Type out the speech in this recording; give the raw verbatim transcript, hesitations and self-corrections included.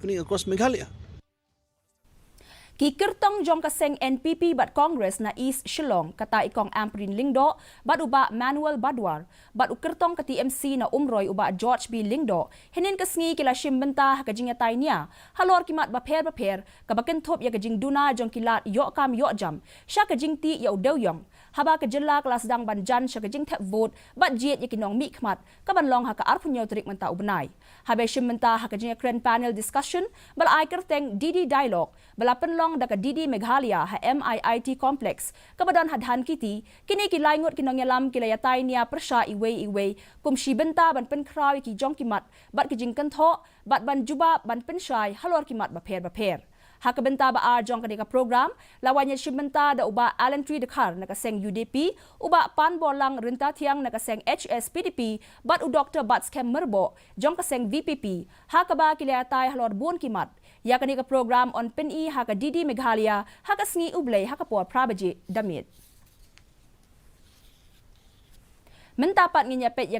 happening across Meghalaya. Ki kyrtong jong ka seng N P P bad Congress na East Shillong, kata i Kong Ampareen Lyngdoh bad u Bah Manuel Badwar bad u kyrtong ka T M C na Umroi, u Bah George B Lyngdoh, hynnin ka sngi ki la shim bynta ha ka jingïatai nia halor ki mat bapher bapher kaba kynthup ïa ka jingduna jong ki lad ïoh kam ïoh jam sha ka jingtih ïa u dewïong, haba ka jylla ka la sdang ban jan sha ka jingthep vote bad jied ïa ki nongmihkhmat kaban long ha ka arphew hynñiew tarik mynta u bnai. Haba shim bynta ha ka jingïakren panel discussion ba la ai kyrteng D D Dialogue, ba la pynlong da ka D D Meghalaya ha M I I T Complex kaba don ha Dhankheti, kine ki lai ngut ki nongïalam ki la ïatai nia pyrshah iwei iwei kum shi bynta ban pynkhraw ïa ki jong ki mat bad ki jingkynthoh bad ban jubab ban pynshai halor ki mat bapher bapher. Ha ka bynta ba ar jong kane ka program, la wan ïashim bynta da u Bah Allantry Dkhar na ka seng U D P, u Bah Panborlang Ryntathiang na ka seng H S P D P bad u Doktor Batskhem Myrboh jong ka seng V P P, ha kaba ki la ïatai halor bun ki mat. Ïa kane ka program yn pyni ha ka D D Meghalaya ha ka sngi U Blei ha ka por phra baje da miet. Mynta pat ngin ïa peit ïa